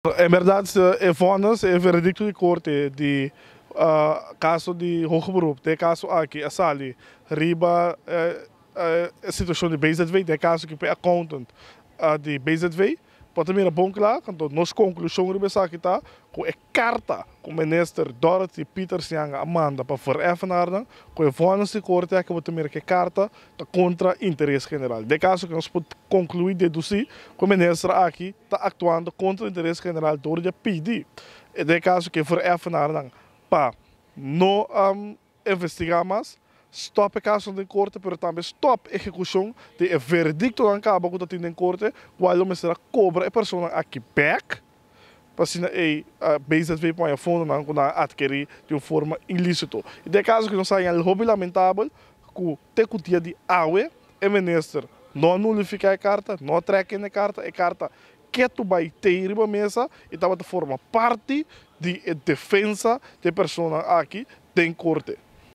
En berdad e vonnis, e veredicto di corte di caso di hoger beroep, den e caso aki a sali riba e situacion di BZV, den e caso aki pa e accountant di BZV, por ta mira bon cla, anto nos conclusion riba esaki ta cu e carta cu Minister Dorothy Pietersz Janga a manda pa vereffenaarnan cu e vonnis di corte aki bo ta mira cu e carta ta contra interes general. Den caso cu nos por conclui, deduci, cu e minister aki ta actuando contra interes general door di a pidi, den caso cu e vereffenaarnan pa no investiga mas, stop e casonan den corte, pero tambe stop ehecucion di e veredictonan caba cu ta tin den corte, cual lo mester a cobra e personanan aki bek, pa asina e BZV por haña fondonan cu nan a adkeri di un forma ilicito. Y den e caso aki nos a haña hopi lamentabel cu te cu dia di awe e minister no a nulifica e carta, no a trek in e carta, e carta ketu bay tey riba mesa y tabata forma parti di e defensa di e personanan aki den corte.